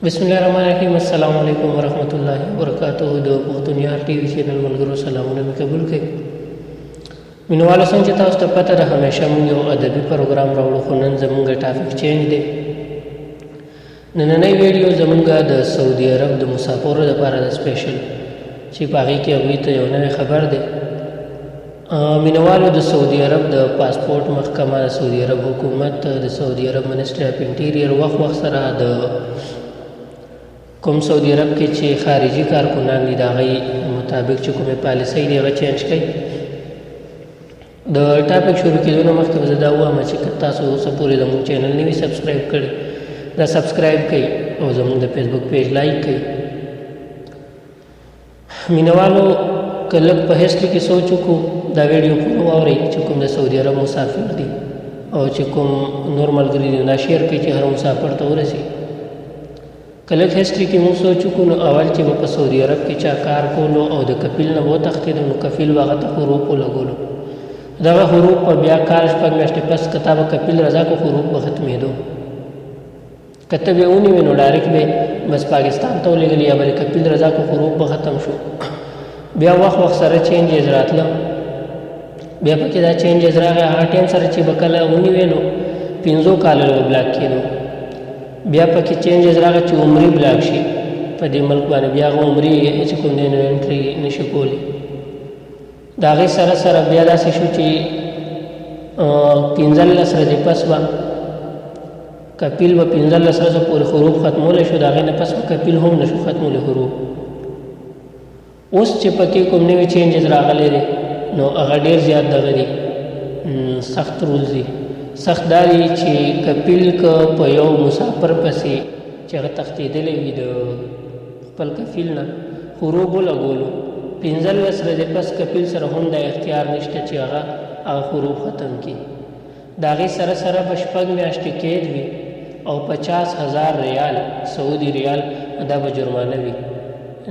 بسم الله الرحمن الرحیم. السلام علیکم ورحمت الله وبرکاته. د پښتون یار ټي وي چینل ملګرو، سلامونه مې قبول کړئ. مینوالو، څنګه چې تاسو ته پته ده، همیشه موږ یو ادبي پروګرام راوړو، خو نن زمونږ ټاپک چینج دی. نننۍ ویډیو زمونږ د سعودي عرب د مسافرو لپاره د سپیشل، چې په هغې کې هغوی ته یو نوی خبر دی. مینوالو، د سعودي عرب د پاسپورټ محکمه، د سعودي عرب حکومت، د سعودي عرب منسټري اف انټیریئر وخت وخت سره د کوم سعودي عرب کې چې خارجي کارکنان دي، د هغوی مطابق چې کومې پالیسۍ دي، هغه چینج کوي. د ټاپک شروع کېدو نه مخکې به زه دا ووایم چې که تاسو اوسه پورې زموږ چینل نه وي سبسکرایب کړی، دا سبسکرایب کړئ او زموږ د فیسبوک پیج لایک کړئ. مینوالو، که لږ په هسټري کې سوچ وکړو، دا ویډیو پوره واورئ چې کوم د سعودي عرب مسافر دي او چې کوم نور ملګري دي، دا شیر کړئ چې هر مسافر ته ورسي. که لږ هسټري کې موږ سوچ وکړو، نو اول چې به په سعودي عرب کې چا کار کولو او د کفیل نه به وتښتېدو، نو کفیل به هغه ته حروف ولګولو. دغه حروف په بیا کال 6 میاشتې پس که تا به کفیل رضا کو، حروف به ختمېدو. که ته به ونیوې، نو ډایرکټ به بس پاکستان ته ولېږل یا به کفیل رضا کو، حروف به ختم شو. بیا وخت وخت سره چینجز راتله. بیا پکې دا چینجز راغی، هغه ټایم سره چې به کله ونیوې، نو 5 کالو به بلاک کېدو. بیا پکې چینجز راغی چې عمري بلاک شي په دې ملک باندې، بیا هغه عمري چې کوم دی نو انټري نشي کولی. د هغې سره سره بیا داسې شو چې 15 ورځې پس به کپیل به 15 ورځو پورې حروف ختمولی شو، د هغې نه پس به کپیل هم نشو ختمولی حروف. اوس چې پکې کوم نوي چینجز راغلی دی، نو هغه ډېر زیات دغه دي، سخت رولز دي. سخت دا دي چې کپیل که په یو مسافر پسې چې هغه تښتېدلی وي د خپل کفیل نه، حروف ولګولو، 15 ورځې پس کفیل سره هم دا اختیار نشته چې هغه هغه حروف ختم کړي. د هغې سره سره به 6 میاشتې قید وي او 50,000 ریال، سعودي ریال، دا به جرمانه وي.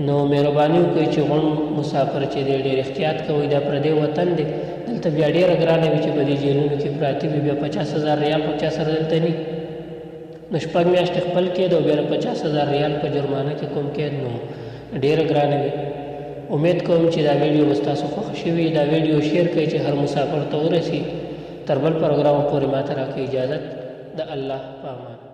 نو مهرباني وکړئ چې غون مسافر چې دی، ډېر احتیاط کوئ. دا پردی وطن دی، دلته بیا ډېره ګرانه وي چې په دې جیلونو کې پراته وي. بیا 50,000 ریال خو چا سره دلته نی. نو 6 میاشتې خپل قید او بیا 50,000 ریال په جرمانه کې کوم قید، نو ډېره ګرانه وي. امید کوم چې دا ویډیو به ستاسو خوښه شوي. دا ویډیو شیر کړئ چې هر مسافر ته ورسي. تر بل پروګرام پورې ماته راکړئ اجازت. د الله په امان.